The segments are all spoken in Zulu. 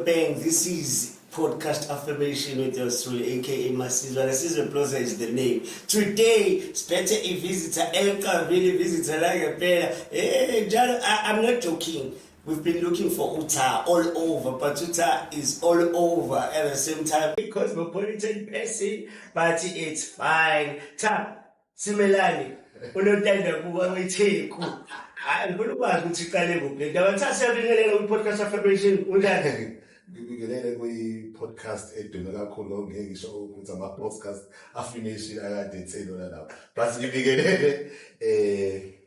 Bang, this is Podcast Affirmation with yours truly, aka Masizwe. Sizwe Plosa is the name. Today, siphethe i-visitor, enqabile visitor la ngempela. Eh, njalo, I'm not joking. We've been looking for Uta all over, but Uta is all over at the same time. Cosmopolitan person, but it's fine. Ta, Simelane, unontanda kuba weTheku. Hayi, ngifuna ukwazi ukuthi iqale kuphi le ndaba. Tha, siyabingelela kwi-Podcast Affirmation. Unjani? Ngibingelele kwi-podcast edume kakhulu, ongeke ngisho ukuthi ama-podcast affirmation akade etheni lapho, but ngibingelele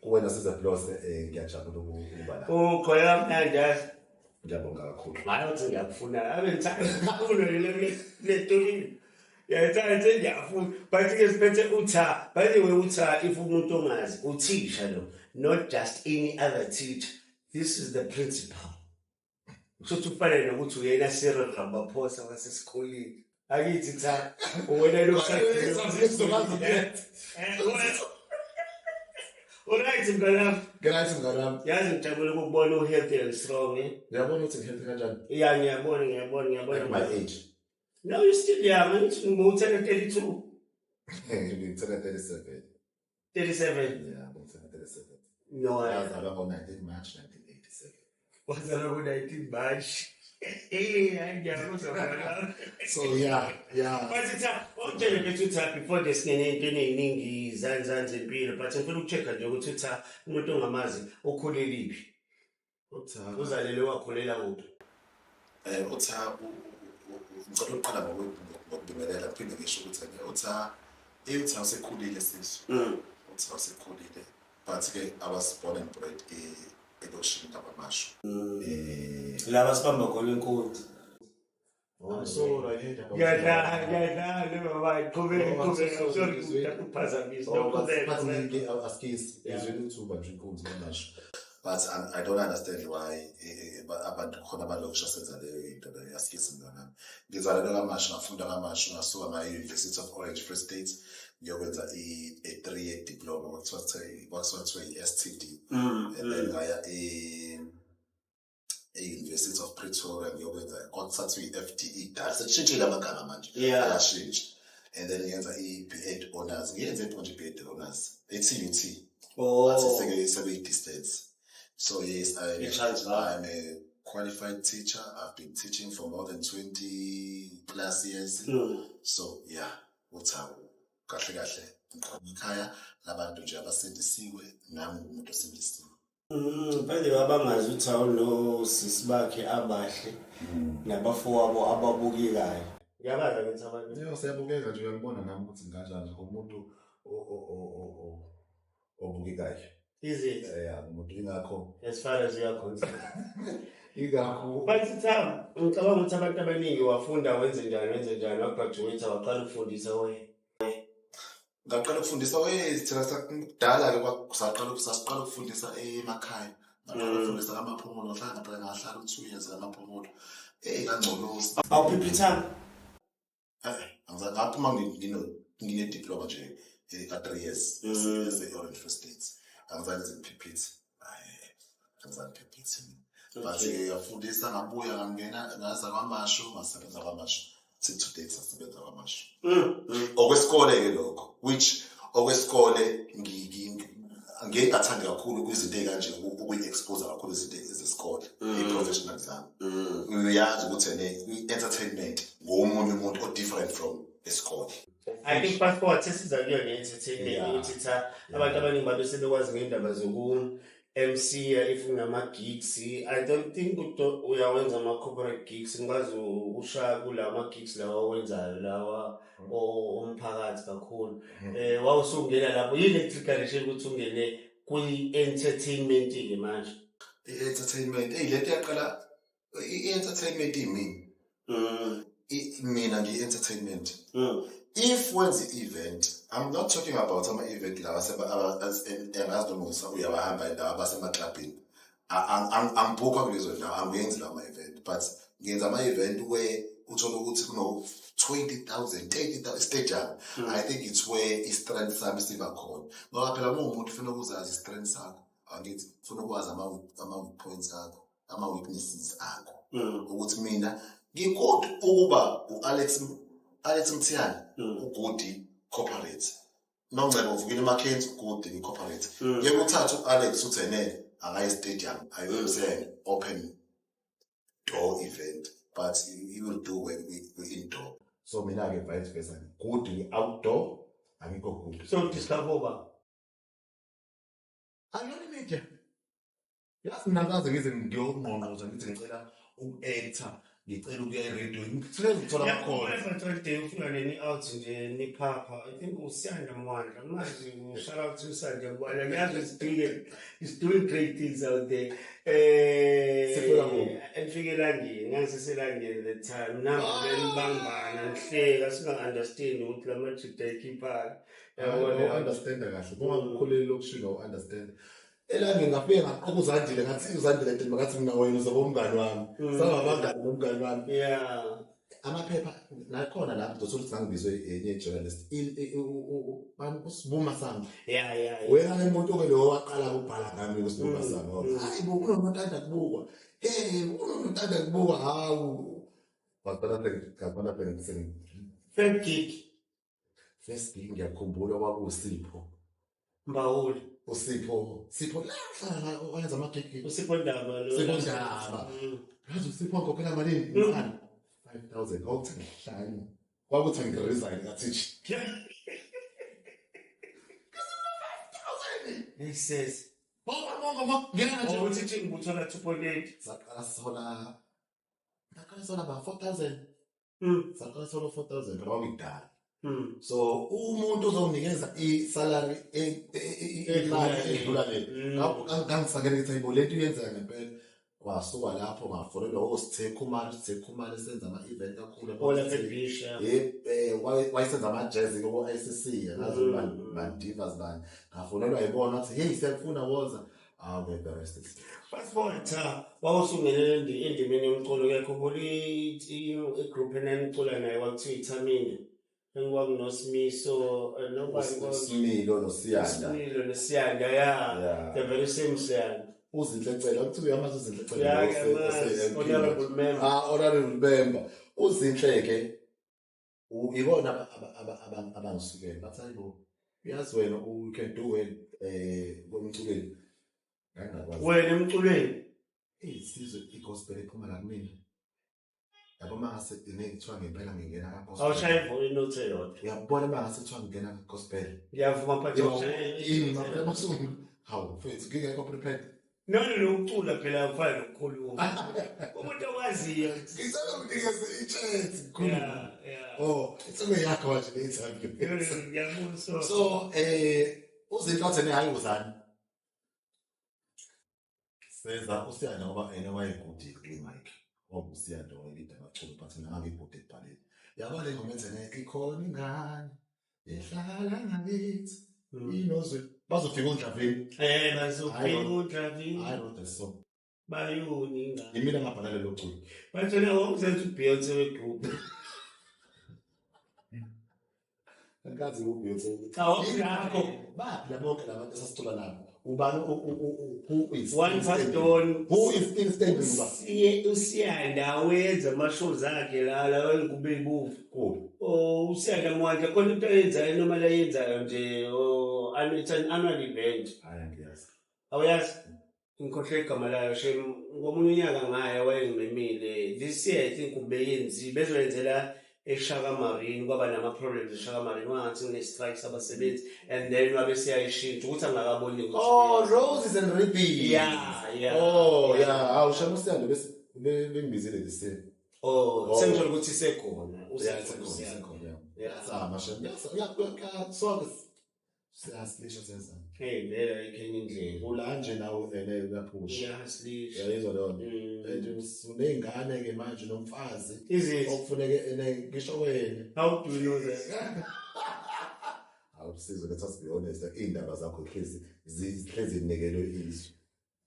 kuwena Sizwe Blose. Ngiyajabula ukuba la. Ugqoke kamnandi, yazi. Ngiyabonga kakhulu. Hayi, uthi ngiyakufuna, ave ngithanda kakhulu le tolini. Ngiyayithanda, sengiyafuna. But-ke siphethe uTha. By the way, uTha, if umuntu ongazi, uthisha lo, not just any other teacher. This is the principal. Kusho ukuthi kufanele nokuthi uyena Cyril Ramaphosa wasesikoleni. Akithi Tha, uwena lo. Alright, mnganami. Ngirayithi, mnganami. Yazi ngijabule ukukubona u-healthy and strong, eh? Ngiyabona ukuthi ngi-healthy kanjani. Yeah, ngiyabona, ngiyabona, ngiyabona. At my age. No, you're still young. Angithi ngu-10 32. Ngithena 37. 37. Yeah, ngithena 37. No, Ngazalwa ngo-19 March 1987. Wazalwa ngo-19 March. Eh, hayi, ngiyakuzwa, mnganami. So yeah. But Tha, awutshele bethu Tha, before nje singene ey'ntweni ey'ningi zani zempilo, but ngifuna uku-check-a nje ukuthi Tha, umuntu ongamazi, ukhuleliphi? Utha Uzalelwe wakhulela kuphi? Utha ngicela ukuqala ngokubingelela, phinde ngisho ukuthi ene Utha usekhulile sizwe. Utha usekhulile, but ke I was born and bred elokishini laKwaMashu. Laba sibamba khona inkunzi. Sorry. Ngiyadlala, ngiyadlala baba, qhubeka, qhubeka. Sorry ukuphazamisa. Oh, but Qhubeka, but qhubeka. Askies izwile ukuthi ubanjwe inkunzi KwaMashu. But I don't understand why abantu khona abalokishi asenza leyo into leyo. Askies, mnganami. Ngizalelwe KwaMashu, ngafunda KwaMashu, ngasuka ngaya e-University of Orange Free State ngiyokwenza a 3-year diploma, kwakuthiwa i-STD. And then ngaya e-University of Pretoria ngiyokwenza kwakuthathwa i-FDE dala, sekushintshile amagama manje. Ayashintsha. And then ngenza i-B.Ed Honors, ngiyenze manje i-B.Ed Honors e-TUT. But sekuyi-distance. So yes, I-transfer. I'm a qualified teacher. I've been teaching for more than 20 plus years. So yeah, uthi kahle kahle ngiqhamuka ekhaya labantu nje abasindisiwe, nami ngumuntu osindisiwe. By the way, abangazi ukuthi awunosisi bakhe abahle nabafowabo ababukekayo. Ngiyabaza ngithi abantu. Yebo, siyabukeka nje, uyangibona nami ukuthi nginganjani nje, umuntu obukekayo. Is it? Yeah, umuntu ingakho As far as you are concerned. Ingakho. But Tham, ngicabanga ukuthi abantu abaningi wafunda, wenze njani, wenze njani, wa-graduate, waqala ukufundisa we. Ngaqala ukufundisa we thina kudala ke, saqala sasiqala ukufundisa emakhaya. Ngaqala ukufundisa kaMaphumulo, ngahlala ngaqala ngahlala u-2 years kaMaphumulo. Kangcolosi. Awuphiphithanga? Angizange, ngaphuma ngine diploma nje ka 3 years ese-Orange Free State. Angizange ngize ngiphiphethe. Hayi, angizange ngiphiphethe mina. But ke ngafundisa, ngabuya, ngangena, ngaza KwaMashu, ngasebenza KwaMashu. Till to date sasebenza KwaMashu. Okwesikole ke lokho, which okwesikole ngeke ngathandi kakhulu kwizinto ey'kanje ukuyi-expose kakhulu izinto ezesikole, i-professional zami. Uyazi ukuthi ene i-entertainment ngomunye umuntu o-different from esikole. I think fast forward sesiza kuyo ne-entertainment ukuthi cha, abantu abaningi babe sebekwazi ngendaba zoku MC if unama gigs. I don't think uyawenza ama corporate gigs, ngikwazi ushaya kula ama gigs lawa owenzayo lawa omphakathi kakhulu. Wawusungena lapho, yini eku-triggerishe ukuthi ungene kwi-entertainment ke manje? I-entertainment, eyi, lento yaqala i-entertainment imina. Mina ngiyi-entertainment. If wenza i-event, I'm not talking about ama-event lawa engazi noma uyawahamba indawo abasemaklabhini. Angibhukwa kulezo ndawo, angiyenzi lawo ma-event, but ngenza ama-event where uthole ukuthi kuno-20,000, 30,000 stadium. I think it's where i-strength sami siba khona, ngoba phela uma uwumuntu ufuna ukuzazi i-strength sakho, angithi ufuna ukwazi ama-weak points akho, ama-weaknesses akho. Ukuthi mina ngi-good ukuba u-Alex Alex Mthiyane, u-good corporate. Nongcebo uvukile Mackenzie, good corporate. Yeke uthathe u-Alex uthi ene akaye stadium ayothenga open door event, but he will do when we indoor. So mina-ke vice versa, good outdoor, angikho good. So discover ba Akuyona media. Yazi mina ngikaze ngize ngiyongqongqoza ngithi ngicela uku-actor, ngicela ukuya e-radio, ngisuke ngithola amakhona. Yakhona day ufika neni out nje niphapha. I think uSiyanda Mwandla. Mazi shout out to Usiyanda Mwandla. Ngiyazi is doing great things out there. Sifika kuphi? Efike elangeni, ngangiseselangeni the time. Nami benibambana ngihleka singa understand ukuthi la majida ekhipha. Yabona understand kahle. Uma ngikhulele lokishini awu understand. Elangeni ngafike ngaqoka uZandile, ngathi uZandile nje ngathi mina wena uzoba umngani wami. Saba abangani nomngani wami. Amaphepha nakhona lapho uzothola ukuthi ngangibizwe enye journalist. Bani uSibuma Sami. Yeah. Wena ke muntu ke lo waqala ukubhala ngami kuSibuma Sami. Hayi bo, kunomuntu anda kubukwa. Hey, kunomuntu anda kubukwa, hawu. Ngabona phela seng First gig. First gig ngiyakhumbula kwakuSipho. Mbawuli. uSipho Sipho la hlala wayenza amagigi. uSipho Ndaba lo. Sipho Ndaba. Yazi uSipho ngikhokhela malini? Mfana. 5000 kwakuthi ngihlanye. Kwakuthi ngi-resign ngathi nje. Yes yes. Bonga bonga bonga ngena nje. Ukuthi thi nguthola 2.8. Saqala sola ba 4000. Saqala sola 4000 kwakudala. So umuntu uzonginikeza i-salary Edlula imali le. edlula le. Ngangisakele ngithi ayibo lento iyenzeka ngempela. Kwasuka lapho ngafonelwa oSithe Khumalo, Sithe Khumalo senza ama-event kakhulu. Ola Fedisha. Wayesenza ama-jazz ko-ICC, angazi bani divas bani. Ngafonelwa yibona wathi hey, siyakufuna, woza. Ah, okay, the rest is Fast forward cha, wawusungenele endimeni yomculo, uyakhumbula i-group enanicula nayo kwakuthiwa iThamini. EngikwakunoSimiso nobani Similo noSiyanda. Similo noSiyanda, yeah. Yeah. The very same Siyanda. Uzinhle Cele, kuthiwa uyamazi uZinhle Cele. Yeah, ose ngiyamazi. MP. Honorable member. Ah, honorable member. Uzinhle ke ibona abangisukela bathi hayibo, uyazi wena you can do well komculweni. Ngangakwazi. Wena emculweni. Isizwe i-gospel iphuma la kumina. Yabo mangase kuthiwa ngempela ngingena ka-gospel. Awushaya inote eyodwa. Uyabona mangase kuthiwa ngingena ka-gospel. Ngiyavuma but awushaya. Yini maphela masungu. Hawu mfethu, ngingekho prepared. No, ukucula phela akufani nokukhuluma. Umuntu okwaziyo. Ngicela unginikeze i-chance mkhulu. Yeah. Oh, itsuke yakho manje le interview. No, ngiyabona. So uZinhle wathi hayi uzani. Seza uSiyanda ngoba ene waye-good kule mic. Ngoba uSiyanda wayelida amaculo but mina ngangi-good ekubhaleni. Yabo le ngoma ethene ikhona ingane ehlala ngakithi inozwe bazofika ondlaveni. Bazofika uDravini. I wrote the song. Bayoni ingane. Yimina ngabhala lelo culo. Bathena wawuzenza uBeyonce we-group. Angikazi uBeyonce. Cha, wawungakho. Baphi labo bonke labantu esasicula nabo? Ubani who is One still past standing? one. Who is still standing ba? Usiye uSiyanda wenza ama-shows akhe la wengubo ey'bomvu. Kuphi? Oh, uSiyanda Mwandla khona into ayenzayo noma la yenzayo nje, oh, it's an annual event. Hayi angiyazi. Awuyazi? Ngikhohlwe igama layo shem. Ngomunye unyaka ngaya wayengimemile. This year I think ubeyenzi bezoyenzela eShaka Marine, kwaba nama-problems eShaka Marine, wangathi kune-strikes abasebenzi and then wabe seyayishintsha ukuthi angakaboni ukuthi Oh, Roses and Ribbons. Yeah. Oh, yeah. Awu shame uSiyanda bese bengibizile this year. Oh, Oh. sengithola ukuthi isekhona. Yeah, Usekhona isekhona, uSiyanda. isekhona, yeah. Yeah. Zama shame. Yeah, sonke siyasilisha senzani. Hey, vele ayikho enye indlela. Ula nje nawe ene uyaphusha. Uyasilisha. Uyayizwa leyo nto. And uney'ngane ke manje nomfazi Is it? okufuneke ene ngisho wena. How do you know that? Awusizwe, let us be honest, iy'ndaba zakho hlezi zihlezi zinikelwe izwi.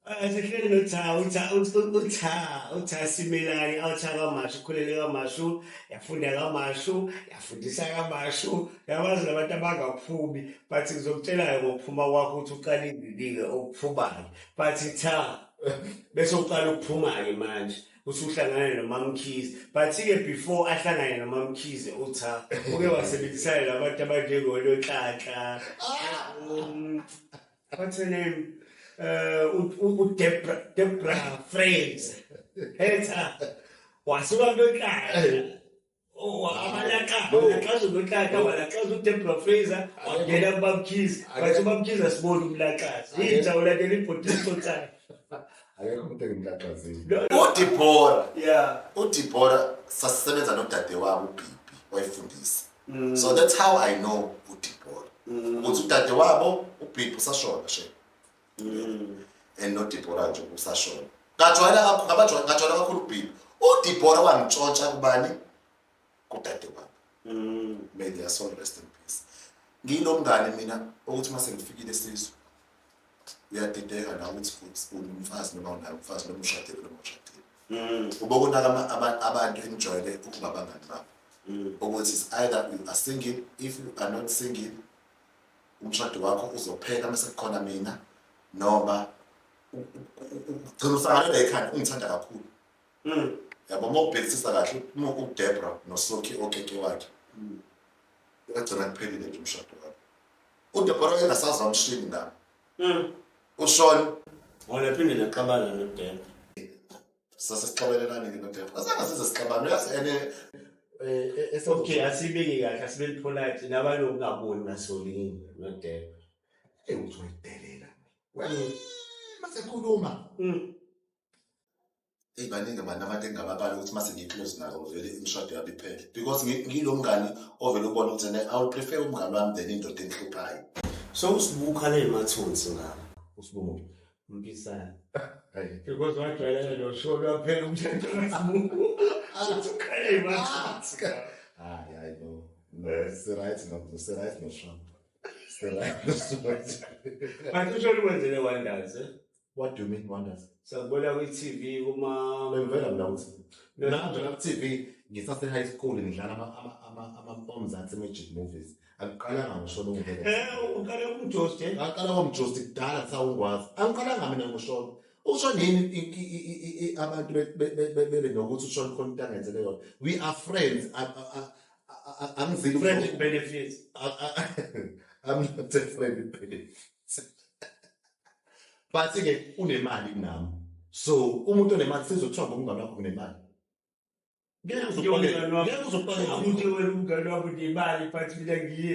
Sihleli noTha, uTha, uTha, uTha Simelane, awutha KwaMashu, ukhulele KwaMashu, yafunda KwaMashu, yafundisa KwaMashu, yabazi labantu abangaphumi, but ngizokutshela-ke ngokuphuma kwakho ukuthi uqale nini-ke ukuphumayo. But Tha, bese uqala ukuphuma-ke manje. Usuhlangane noMamkhize, but-ke before ahlangane noMamkhize uTha uke wasebenzisana nabantu abanjengoNonhlanhla, what's her name, uDebra, Debra Fraser. Hetha wasuka kuNonhlanhla walaqaza uNonhlanhla, walaqaza uDebra Fraser, wangena kuMamkhize, but uMamkhize asiboni umlaqaza inja ulandela ibhodi isonsayo. Akekho umuntu engimlaqazile. UDibora, uDibora sasisebenza nodadewabo uBibi, wayefundisa. So that's how I know uDibora, ukuthi udadewabo uBibi usashona she and noDibora nje usashona. Ngajwayela kakhulu, ngabajwayela, ngajwayela kakhulu uBibi. UDibora wangitshontsha kubani? Kudadewabo. May their soul rest in peace. Ngilo mngane mina ukuthi mase ngifikile sizwe uyadideka nawe ukuthi unomfazi noma unayo umfazi, noma ushadile noma ushadile. Ubona abantu enijwayele ukuba abangani babo ukuthi it's either you are single, if you are not single umshado wakho uzophela mase kukhona mina, noma ugcina usangalela ekhanda ungithanda kakhulu. Yabo, uma ubhekisisa kahle, uma uDebra noSoki okeke wakhe, uyagcina kuphelile nje umshado wakhe. UDebra engasazi wamshini ngami uSean. Wona phinde naxabana noDebra. Sasesixabelelani-ke noDebra? Azange size sixabane, uyazi ene. Okay, asibeke kahle, asibe polite nabanokungaboni ngasolinye noDebra. Uthi wayidelela masekhuluma. Eyi, baningi mani abantu engingababala ukuthi mase ngi-close nabo vele imishado yabo iphele, because ngilo mngani ovele ubone ukuthi ene I will prefer umngani wami than indoda engihluphayo. So uSibu ukhale emathunzi ngabo. USibu? Mpisana. Hayi. Because wajwayelana noSholo, waphela umshado kaSibu, uthi ukhale emathunzi. Hayi, hayi, no, no, si-right, no, si-right noSholo, si-right noSholo. But uSholo wenzele wonders, eh? What do you mean wonders? Sakubona kwi-TV kuma Bengivela mina ukuthi nami ku-TV ngisase-high school ngidlala ama-Mzansi Magic movies. Akuqalanga ngoSholo ngivele. Uqale kumjost, eh? Ngaqala kwamjosti kudala kusawungwazi. Angiqalanga mina ngoSholo. Usho yini abantu bebe nokuthi uSholo khona into angenzele yona? We are friends. Angizili Friend with benefits. I'm not a friend with benefits. But-ke unemali kunami. So umuntu onemali sizothiwa ngumngane wakho kunemali. Ngeke uzokuxolela. Ngeke uzokuxolela. Ukuthi wena umngane wakho unemali, but mina ngiye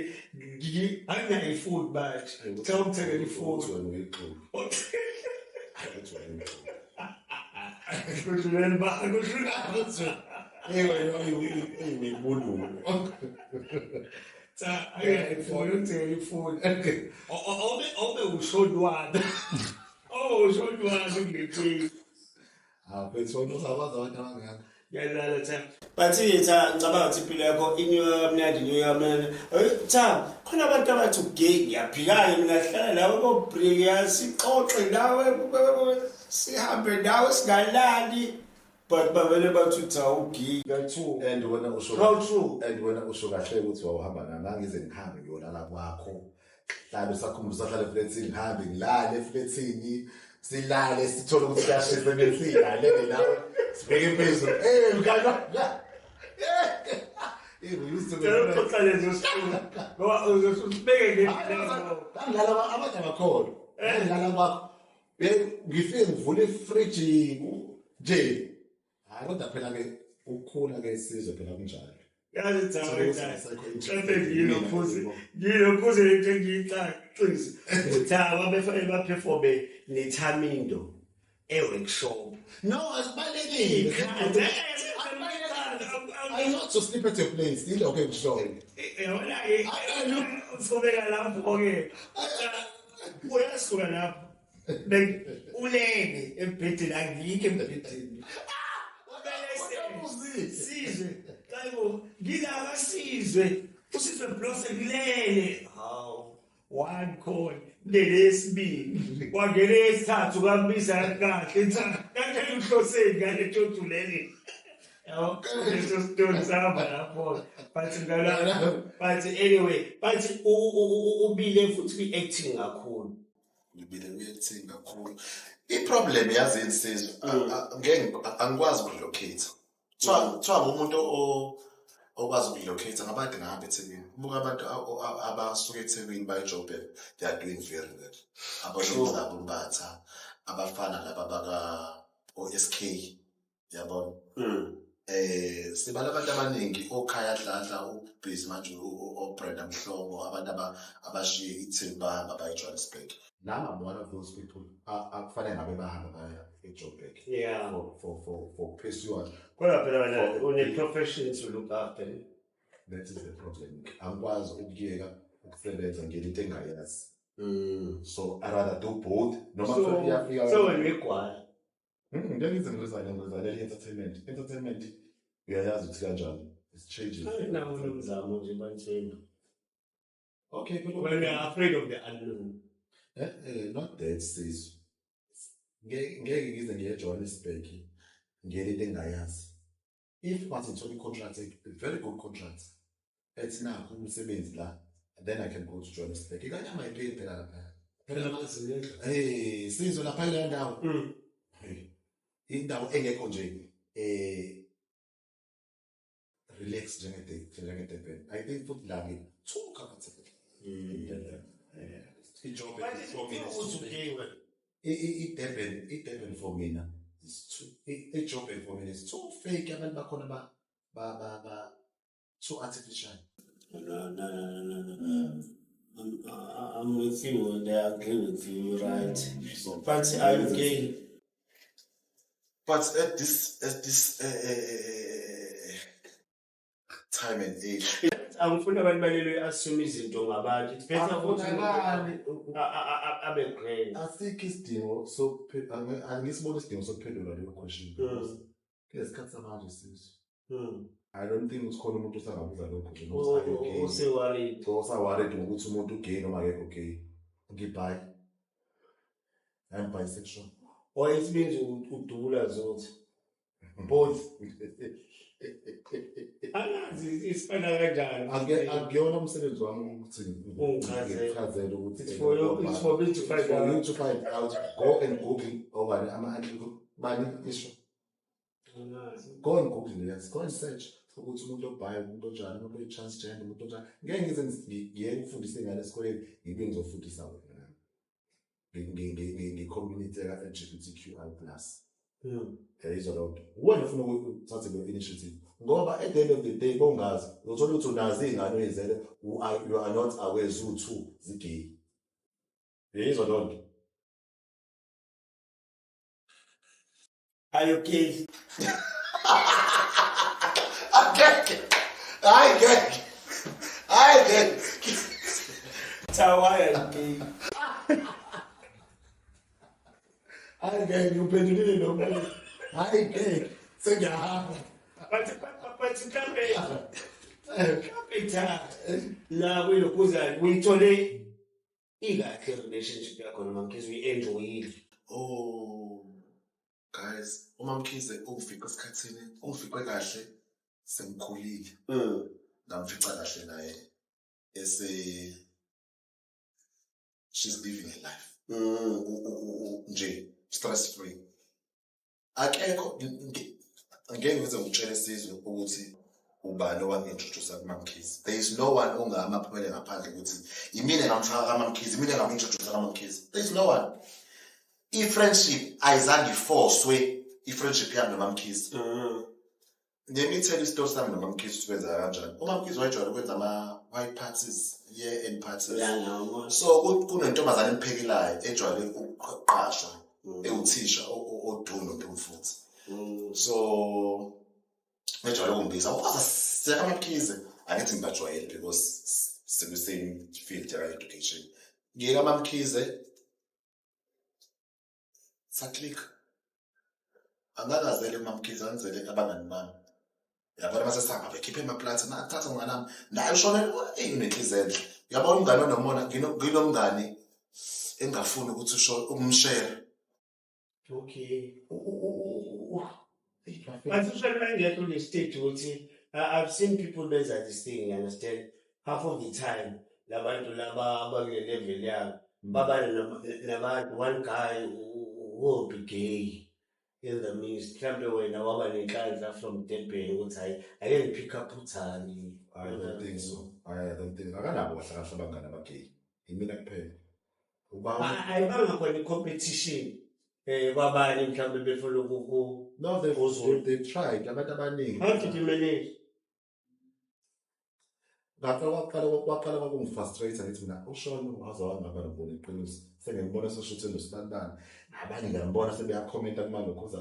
anginayo ifoni manje. Ngicela ungithengele ifoni. Uthi wena uyixulu. Uthi wena uyixulu. Kudluleni ba kudlula. Hey wena uyibululu. Cha, anginayo ifoni, ungithengele ifoni. Obe ushonwana. Oh, ushonwana ngithini. Ah, mfethu wena uzakwazi abantu abangaka. Ngiyalala cha. But cha, ngicabanga ukuthi impilo yakho inyuka kamnandi, inyuka kamnandi. Cha, khona abantu abathi ugay, ngiyaphika-ke mina, hlala nawe koBriya, sixoxe nawe, sihambe nawe singalali. But bavele bathi cha ugay ka-two. And wena usho How true? And wena usho kahle ukuthi wawuhamba nami, angize ngihambe ngiyolala kwakho. Hlala usakhumbula usahlala eflethini, ngihambe ngilale eflethini, silale sithole ukuthi kuyashisa besilale nawe sibheke phezulu. Eh mngani wami. Eh, we used to be Cela friends. uxoxa lezo story. Ngoba uzosibeke ngendlela. Ngangilala abanye abakhona. Ngangilala kwakho. Ngifike ngivule ifriji nje. Hayi, kodwa phela ke ukukhula ke isizwe phela kunjalo. Yazi cha So, wena. asekho interest. Mhlawumbe ngiyilokhuze. Ngiyilokhuze lento engiyicacisa. Cha, babefanele baperforme neThamindo e-workshop. No, asibalekile. Ikhanda. I not to sleep at your place. Ilokho engishoyo. Yabona-ke uthobeka lapho-ke. Uyasuka lapho. Ulele embhedeni, angikho embhedeni. Sizwe, hayibo, ngilaba Sizwe. USizwe Blose ngilele. Hawu, one call. Ngelesibili. Kwangelesithathu kwambiza kahle. Kanjani uhloseni ngale tshotshulele. Yabo, leso story sahamba lapho. But ngala, but anyway, but ubile futhi kwi-acting kakhulu. Ngibile kuye-acting kakhulu. I-problem, yazi, insizwa, ngeke angikwazi uku-relocate. Kuthiwa ngumuntu okwazi uku-relocate ngabade ngahamba eThekwini. Buka abantu abasuka eThekwini baye eJoburg, they are doing very well. Abonozabo Mbatha, abafana laba baka o-SK, yabona. Sibala abantu abaningi, oKhaya Dladla, ubhizi manje, oBrenda Mhlongo, abantu abashiye iTheku bahamba baye eJohannesburg. Nami I'm one of those people akufanele ngabe bahamba baya eJoburg for pursue. Kodwa phela wena une-profession to look after. That is the problem. Angikwazi ukuyeka ukusebenza ngento engayazi. So I rather do both. Noma So, iyafika. so wena uyigwala. Ngeke ngize ngiresign, ngiresign entertainment. Entertainment uyayazi ukuthi kanjani. It's changing. Nawo nomzamo nje bantsheni. Okay, but When we are afraid of the unknown. Not that, sis. Ngeke ngize ngiye eJohannesburg ngiyele into engayazi. If bathi ngithola i-contract, a very good contract, ethi nakho umsebenzi la, then I can go to Johannesburg. Ikanyama ayipheli phela lapha. Phela mazi. Hey, sizwe lapha kuleyo ndawo. Hey, indawo engekho nje relax njenge-Durban. I think futhi la ngi too comfortable. I-Joburg for mina is too big. I-Durban for mina is too i-Joburg for mina is too fake. Abantu bakhona ba too artificial. No. I'm with you and I agree with you, you're right. So, But are you gay? But at this time and age, Angifuni abantu balelo assume izinto ngabantu. It's better ukuthi Akufunakali. Abe grand. Asikho isidingo angisiboni isidingo sokuphendula leyo question because kulesikhathi samanje, sizwe, I don't think ukuthi khona umuntu osangabuza lokho nje ukuthi are you gay? Use-worried. So usa-worried ngokuthi umuntu ugay noma akekho gay. Ngi-bi. I'm bisexual. Or it means udubula zothi. Both. Angazi isifana kanjani. Akuyona umsebenzi wami ukuthi Ungichazele. ngikuchazele ukuthi It's for me to find It's for you out. to find out. Go and Google okanye ama bani isho. Angazi. Go and Google, yes. Go and search ukuthi umuntu o-bi, umuntu onjani, umuntu oyi-transgender, umuntu onjani. Ngeke ngize ngiye ukufundisa ingane esikoleni, ngibuye ngizofundisa wena. Ngi-community ka-LGBTQI+. Yayizwa leyo nto. Wena ufuna ukuthatha leyo initiative. Ngoba at the end of the day bowungazi, uzothola ukuthi unazo iy'ngane oy'zele, you are not aware ziwu-two zi-gay. Yayizwa leyo nto. Are you gay? Angeke. Hayi ngeke. Hayi ngeke. So why are you gay? Hayi ngeke, ngiphendulile lo mbuzo. Hayi ngeke. Sengiyahamba. But mhlambe cha la kuyilokhuza uyithole ikahle relationship yakho noma Mkhize uyi-enjoyile. Oh guys, uma Mkhize ungifice esikhathini, ungifice kahle sengikhulile. Ngamfica kahle naye ese she's living her life. Nje stress free. Akekho ngeke ngize ngitshele sizwe ukuthi ubani owangi-introduce kuMamkhize. There is no one ongama aphumele ngaphandle ukuthi imina ngamfaka kaMamkhize, imina ngam-introduce kaMamkhize. There is no one. I-friendship ayizange i-forcewe, i-friendship yami noMamkhize. Let me tell you isitori sami noMamkhize ukuthi kwenzeka kanjani. UMamkhize wayejwayele ukwenza ama-white parties, year end parties. Yeah, So kunentombazane emphekelayo ejwayele ukuqashwa, ewuthisha oduno futhi. So ejwayele ukungibiza, "Waza siya kaMamkhize." Angithi ngibajwayele because siku-same field yaka-education. Ngiye kaMamkhize, sa-click. Angakazele kuMamkhize, angizele abangani bami. Yabona mase sihamba bekhiphe emaplathi, nathatha umngane wami naye ushone, eyi unenhliziyo enhle. Uyabona umngane onomona, nginomngani engafuni ukuthi usho ukumshare. Okay. But usually mangekho kule stage ukuthi I've seen people benza this thing, you understand? Half of the time labantu laba abakule level yabo Baba nabantu, one guy who will be gay in the midst. Mhlambe wena waba nenhlanhla from Durban ukuthi hayi, ake ngi-pick up uThani. I don't think so. I don't think akanabo kahle kahle abangani abagay. Imina kuphela. Uba Ayibanga khona i-competition kwabanye mhlawumbe befuna ukuku. No, they tried abantu abaningi. How did you manage? Kwaqala kwakungi-frustrate, ngithi mina uShawn waze wangaba nobona iqiniso. Sengiyibona seshutheni nosibanibani. Abanye ngiyambona sebeyakhomenta kumalokhuza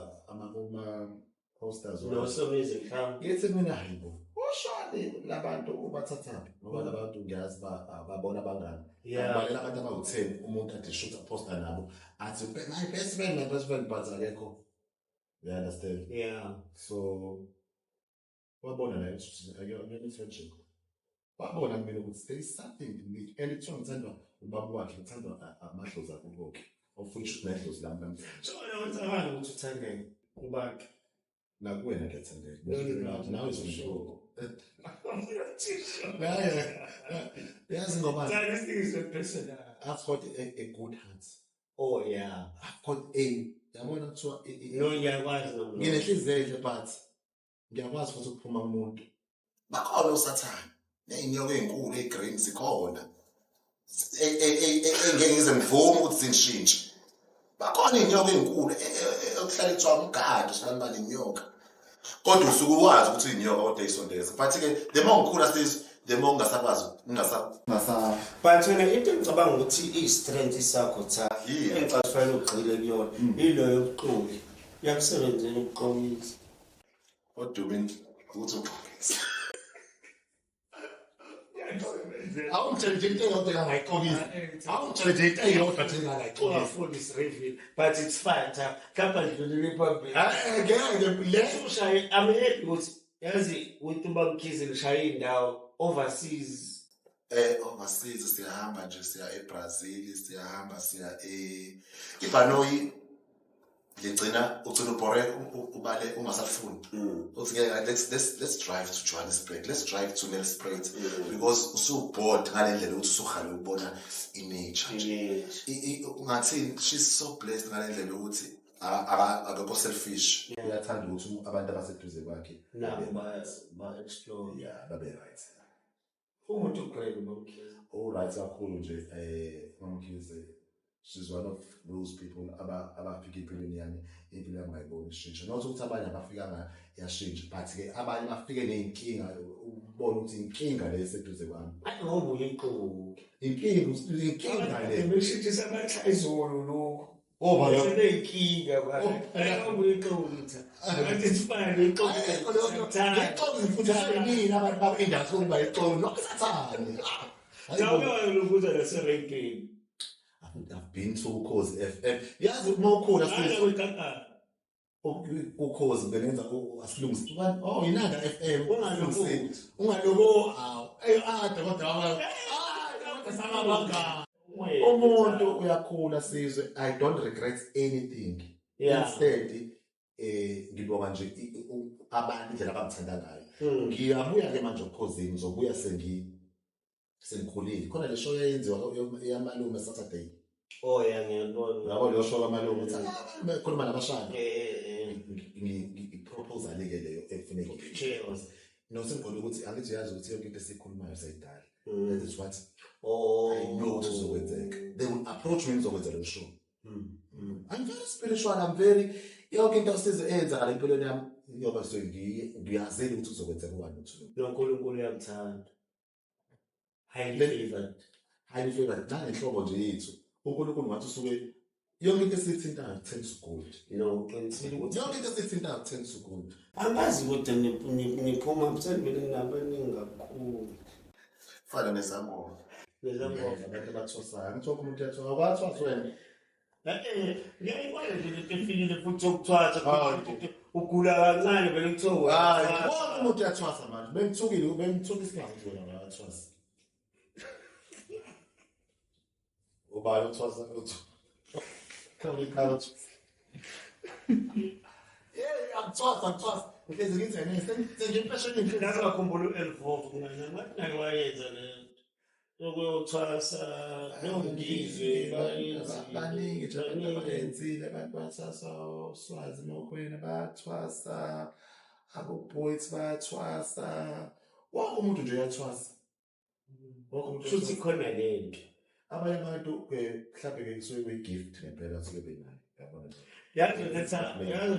kuma-posters. No somizi mhlawumbe. Ngithi mina hayibo. uShawn labantu ubathathaphi? Ngoba labantu ngiyazi babona abangani. Balela abantu abawu-10 umuntu athi shoot poster nabo athi my best friend, my best friend, but akekho. You understand? Yeah. So wabona la ukuthi akuyona wabona kumele ukuthi there is something in me, and kuthiwa ngithandwa ubaba wakhe, ngithandwa amadlozi akho konke, of which nedlozi lami lamhlanje. So wena ucabanga ukuthi uthandeke ubakhe? Nakuwena ngiyathandeka. No, Nawe sure. Yazi ngoba This thing is so personal. I've got a good heart. Oh yeah. I've got a yabona kuthiwa No, ngiyakwazi nomlomo. nginenhliziyo enhle, but ngiyakwazi futhi ukuphuma kumuntu. Bakhona osathane ney'nyoka ey'nkulu ey'green zikhona engeke ngize ngivume ukuthi zingishintshe. Bakhona iy'nyoka ey'nkulu okuhlale kuthiwa umgado sibanibani inyoka, kodwa usuke uwazi ukuthi iy'nyoka kodwa ey'sondeza. But-ke the more ngikhula sis, the more ngingasakwazi ngingasa But wena into engicabanga ukuthi iyi-strength sakho tha Yeah. engicabanga kufanele ugxile kuyona ilo yobuxoki. Uyakusebenzela ubuxokisa. What do you mean ukuthi uxolise? Awungitshele nje into eyodwa engangayixokisa. Awungitshele nje into eyodwa nje engangayixokisa. Ungafuni reveal, but it's fine tha. Mhlawumbe dlulele phambili. Ngeke le Ushaye, I'm happy ukuthi yazi with uBaba Mkhize ngishaye indawo overseas. Overseas siyahamba nje, siya eBrazil, siyahamba siya ibhanoyi ligcina ugcina ubhore ubale ungasafuni. Uthi ngeke, let's drive to Johannesburg, let's drive to Nelspruit, because usu bored ngale ndlela ukuthi usuhale ukubona i-nature nje. Ungathini, she's so blessed ngale ndlela ukuthi akekho selfish. Uyathanda ukuthi abantu abaseduze kwakhe Nabo ba-explore. Yeah, babe right. Umuntu great uBaba Mkhize. All right kakhulu nje uMkhize. She's one of those people abafika empilweni yami, impilo yami ngayibona ishintsha. Not ukuthi abanye abafikanga yashintsha, but ke abanye bafike ney'nkinga, ubone ukuthi inkinga le eseduze kwami. Ayi ngoba uyixoki. Inkinga le. Beshintshisa amahla izolo lokho. Oh, baba. Seney'nkinga manje. Oh, Ayi ngoba uyixoki tha. But it's fine, uyixoki. Ixoki ngifundiswe yini abantu bakwi-industry ukuba ixoki nokusathane. Cha uke naserenkini. I've been to Ukhozi FM. Yazi uma ukhula Hayi kuyikakaka. Ukhozi bengenza asilungise. Oh, Inanda FM. Ungalokothi. Ungaloko awu. Ey ade kodwa kodwa samabanga. Umuntu uyakhula sizwe. I don't regret anything. Yeah. Instead ngibonga nje abantu indlela abangithanda ngayo. Ngiyabuya ke manje Ukhozini, ngizobuya sengikhulile. Khona le show eyenziwa yamalume Saturday. Oh yeah, ngiyabona. Yabo leyo show kamalume uthi khuluma nabashana. Ngi-proposal ke leyo ekufuneka. Chaos. No, sengibona ukuthi angithi uyazi ukuthi yonke into esikhulumayo sayidala. That is what Oh. I know ukuthi kuzokwenzeka. They will approach me ngizokwenza leyo show. I'm very spiritual, I'm very yonke into esize eyenzakala empilweni yami ngoba ngiyazile ukuthi kuzokwenzeka u-1 no-2. NoNkulunkulu uyamthanda. Highly favored. Highly favored. Nangenhlobo nje yethu. uNkulunkulu ngathi usuke yonke into esiyithintayo turns to gold. No, uqinisile ukuthi Yonke into esiyithintayo turns to gold. angazi kodwa niphuma msendweni nabaningi kakhulu. Fana nezangoma. Nezangoma. Abantu abathosayo. Angithi wonke umuntu uyathwasa. Akwathwasa wena. Ngiyayibona nje lento efikile futhi yokuthwasa. Hayi. Ugula kancane vele kuthiwa Hayi, uyathwasa. wonke umuntu uyathwasa manje. Bengithukile, bengithuka isingazi ukuthi wena uyathwasa. Ubani uthwasa uthi. Khona ikhaya uthi. Hey, angithwasa. Ngihlezi ngithi ene sengimfashionile. Ngaze ngakhumbula u-Elvovo ngani ngathi naye wayenza le nto. Ukuyothwasa noNgizwe bayenzi. Baningi nje abantu Baningi. abayenzile, abantu bathwasa, oSwazi Mokwena bayathwasa, abo-Boys bayathwasa, wonke umuntu nje uyathwasa, wonke umuntu Shuthi uyathwasa. khona lento. Abanye abantu-ke mhlawumbe-ke kusuke kuyi-gift ngempela asuke benayo, yabona nje. Yazi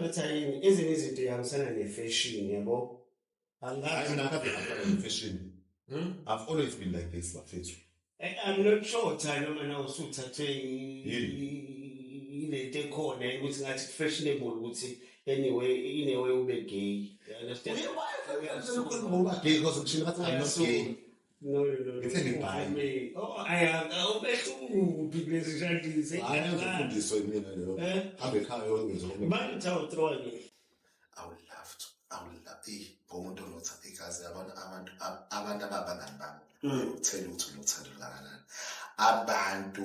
letha yini, ezinye izinto ihambisana ne-fashion, yabo. Hayi, Angazi. mina ngikade ngafana ne-fashion. I've always been like this, bafethu. I'm not sure cha noma na usuthathwe Yini? ilento ekhona ukuthi ngathi fashionable ukuthi anyway in a way ube gay. You understand? Ngoba gay because ngishilo ngathi I'm not gay. No. Ngithe ngi-bi. Oh, ayabehluka kuphi kulezi shadisi? Hayi, ngizofundiswa mina leyo. Eh? Hambe ekhaya yokwenza okunye. Manje uthawuthrowa nje. I would love to. I would love eh ngomuntu onothando igazi, yabona, abantu ababangani bami ukutshela ukuthi unothando kangakanani. Abantu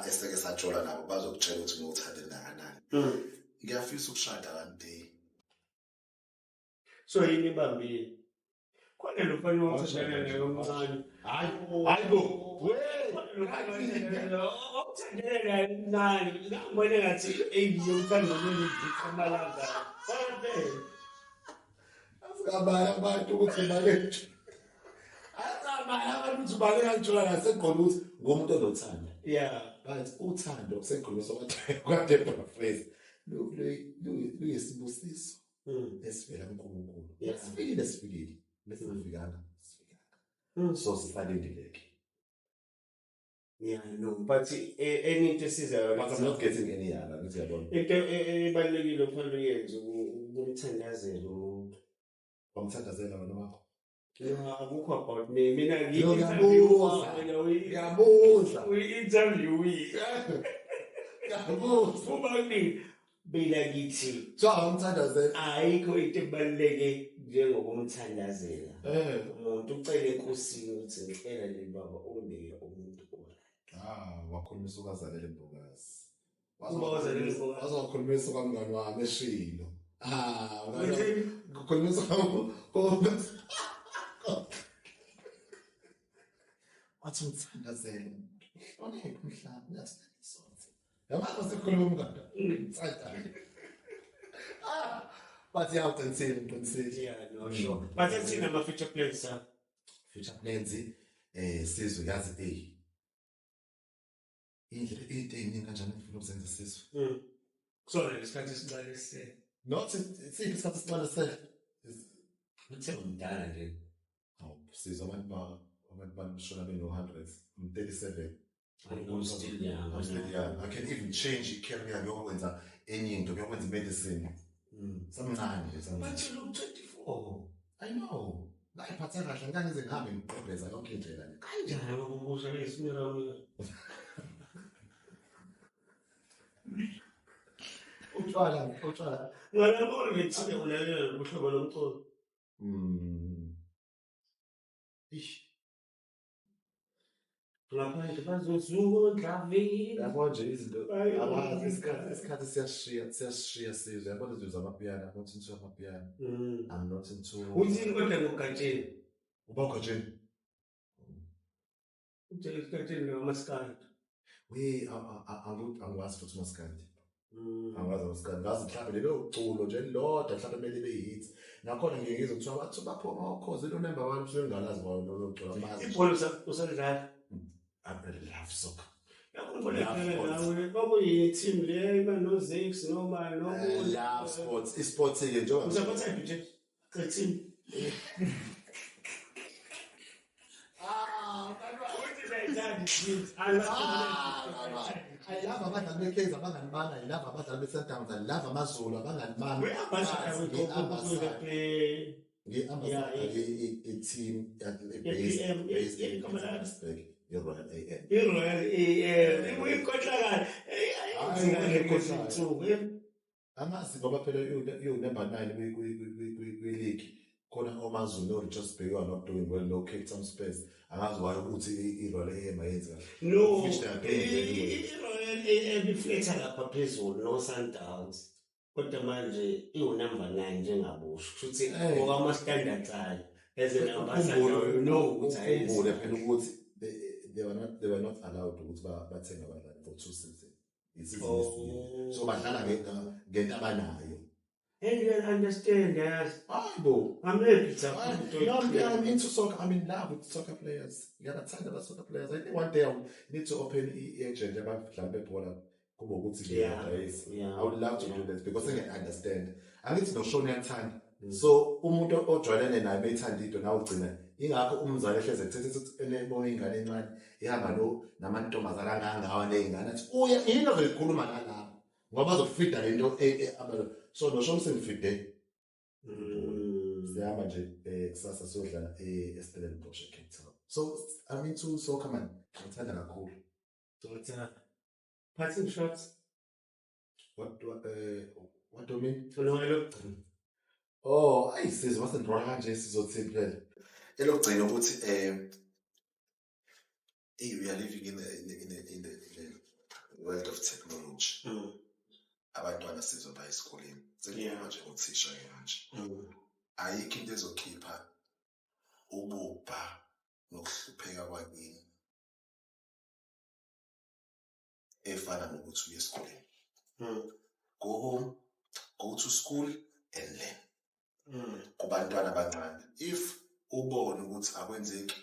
eseke sajola nabo bazokutshela ukuthi unothando kangakanani. Ngiyafisa ukushada one day. So yini ibambile? Khona lo mfana wathandana naye omncane. Hayi, hayi bo. We. Khona lo mfana okuthandana naye omncane. Ngangibona ngathi eyiyo uthando lolu amalanga. Kodwa Asingabali abantu ukuthi baleke. Asingabali abantu ukuthi baleke kanjalo nasegqondo ukuthi ngomuntu onothando. But uthando sengikhulumiswa kwaDeborah Fraser. Luyisibusiso esivela kuNkulunkulu. Sifikile sifikile. Bese sifikanga, sifikanga. So sisalindile-ke. Yeah, no, but enye into esizayo But I'm not getting any younger, ngithi uyabona. Into ebalulekile okufanele uyenze ukumthandazela umuntu. Wamthandazela wena wakho? No, akukho about me. Mina Yo, ngi-interview ngiyabuza. wena Ngiyabuza. uyi-interviewee. Ngiyabuza. Kuba kuningi. Mina ngithi So awumthandazela. ayikho into ebaluleke njengokumthandazela. Umuntu ucele enkosini ukuthi ngicela nje baba unike umuntu o-right. Ah, wakhulumisa uKazalele Mbokazi. Uba waZalele Mbokazi. Wazokhulumisa kwamngani wami eshilo. Ah, Uthini? kukhulumisa wathi umthandazele. Hloniphe umhlaba, uyasinakisonke. Yamazi sikhuluma umngani. Mthandazele. Ah, but yeah, uqinisile, uqinisile. Yeah, no, sure. But athini ama-future plans akho? Future plans, sizwe yazi indlela into eyiningi kanjani engifuna ukuzenza, sizwe. Kusona lesikhathi esincane esisele. Not siphi isikhathi esincane esisele? Uthe umdala nje. Hawu, sizwe, abantu bashona beno-100. I'm 37. I'm still young. I'm still young. I can even change i-career ngiyokwenza enye into, ngiyokwenza i-medicine. Samncane nje, samncane. But you look 24. I know. Ngayiphatha kahle, ngeke ngize ngihambe ngiqobheza yonke indlela le. Kanjani ukubuza lesimira mina? Utshwala, utshwala. Ngalabo ngithile ulalela uhlobo lomculo. Ish. Ngaphandle bazozudla vini. Yabo nje izinto Ayi, abazi isikhathi siyashiya, siyashiya sizwe. Yabona izinto zamapiano, I'm not into amapiano. I'm not into Uthini kodwa ngoGatsheni? Uba uGatsheni? Utshela uGatsheni noMaskandi. We angikwazi futhi uMaskandi. Angikwazi uMaskandi. Ngazi mhlawumbe lelo culo nje lodwa mhlawumbe kumele libe hit. Nakhona ngiye ngizwe kuthiwa bathi baphuma ukhozi lo number 1 kusuke ngingalazi kwalo lolo culo amazi. Ibhola usalidlala? I love soccer. Yakhumbula Love kudlala sports. nawe kwakuyi team le iba no Zix noma no I love sports. I-sports ke njengoba Usaphatha yiphi nje? The team. Ah, Uthi bayithanda i-teams. I love I love abadlali beKaizer, abangani bami. I love abadlali beSundowns. I love AmaZulu, abangani bami. We ambassador we go Ngi-ambassador. to the Ngi-ambassador Yeah, i-team Yeah, PM, based yeah, in come on. Johannesburg, i-Royal AM. I-Royal AM ikhohlakala. Hayi, ikhohlakala. Angazi ngoba phela iwu-number 9 kwi-league. Khona oMaZulu no-Richards Bay who are not doing well, no Cape Town Spurs. Angazi why ukuthi i-Royal AM ayenzi kahle. No, Which they are doing very well. i-Royal AM ifletha lapha phezulu no-Sundowns. Kodwa manje iwu-number 9 njengabusho. Kusho ukuthi ngokwama-standards ayo as an ambassador you know ukuthi ayenzi. Ukhumbule phela ukuthi They were not allowed ukuthi bathenge abadlali for two season, isizini yesibili. So badlala ngento abanayo. And you understand, yazi. Hayi bo. I'm happy to No, I'm into soccer. I'm in love with soccer players. Ngiyabathanda aba-soccer players. I think one day I will need to open i-agent yabadlali bebhola, kube ukuthi ngiyadayisa. I would love to do that because ngiya-understand. Angithi noShona uyathanda. So umuntu ojwayelene naye beyithanda into, nawe ugcina. Ingakho umzali ehleze ethethe ukuthi enebona ingane encane ihamba lo namantombazane angangawa ney'ngane, athi uya yini azoyikhuluma nalabo ngoba bazokufida le nto so noShona sengifide. Siyahamba nje kusasa siyodlala e-Stellenbosch, eCape Town. So I'm into soccer, man, ngithanda kakhulu. Doctor, parting shots. What do you mean? Tholakala lokugcina. Oh, ayisizwe masendrola kanje, sizothini phela? Elokugcina ukuthi hey, we are living in the world of technology. Abantwana sizwe baya esikoleni. Sengikhuluma nje ngothisha ke manje. Ayikho into ezokhipha ububha nokuhlupheka kwakini efana nokuthi uye esikoleni. Go home, go to school and learn. Kubantwana abancane, if ubone ukuthi akwenzeki,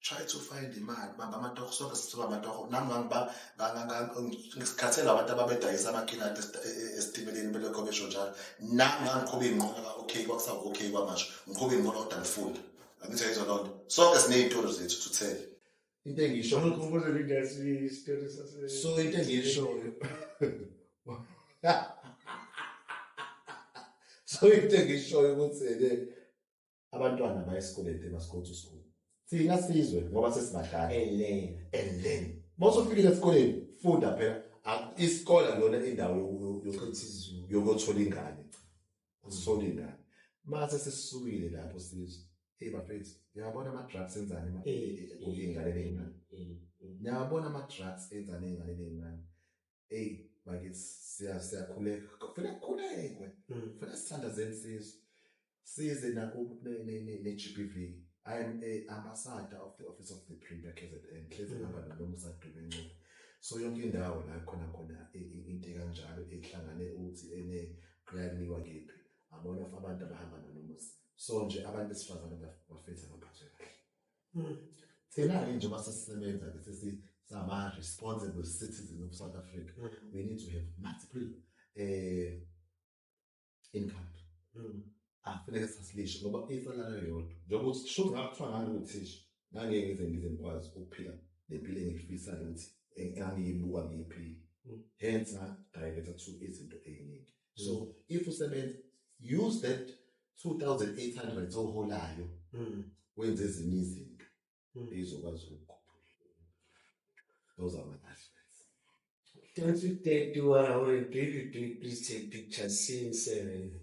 try to find imali, bamba amatoho. Sonke sithiwa amatoho. Nami ngisikhathele abantu ababedayisa amakhinati esitimeleni, belokho besho njalo. Nami ngangiqhuba iy'nqola ka-okay, kwakusawu-okay kwamanje ngiqhuba iy'nqola kodwa ngifunda. Angithi ayizwa loo nto? Sonke siney'tori zethu to tell. Into engisho Ngikhumbuza industry isitori sase So into engiyishoyo, so into engishoyo ukuthi-ke abantwana baye esikoleni, they must go to school. Thina sizwe ngoba sesibadala Ele. And then mawusufikile esikoleni, funda phela. Isikole lona indawo yokuthola ingane, usithola ingane. Mase sesisukile lapho sizwe, hey bafethu, ngiyabona ama-drugs enzani iy'ngane ney'ngane. Ngiyabona ama-drugs enzani ey'ngane ney'ngane. Eyi bakithi, siyakhuleka, kufanele kukhulekwe, kufanele sithandazeni sizwe, size ne-GBV. I am a ambassador of the Office of the Premier KZN, hlezi ngihamba noMusa Dube Ncube. So yonke indawo la khona khona into ekanjalo ehlangane ukuthi ene kuyaliwa kephi, I'm one of abantu abahamba noNomusa. So nje abantu besifazane bafethu abaphathwe kahle. Thina-ke njengoba sesisebenza-ke sesama-responsible citizen of South Africa, we need to have multiple income. Afuneke sasilishe ngoba isalala yodwa, njengoba uthi shuthi ngakuthiwa nganguthisha, ngangeke ngize ngikwazi ukuphila lempilo engiyifisayo ukuthi engangiyibuka ngiyiphila. Hence nga-divert to izinto ey'ningi. So if usebenza, use that 2800 oholayo, wenze ezinye izinto ey'zokwazi ukukhuphula. Those are my last words. Don't you dare do what I want to do. If you do, please take pictures. See you in 7.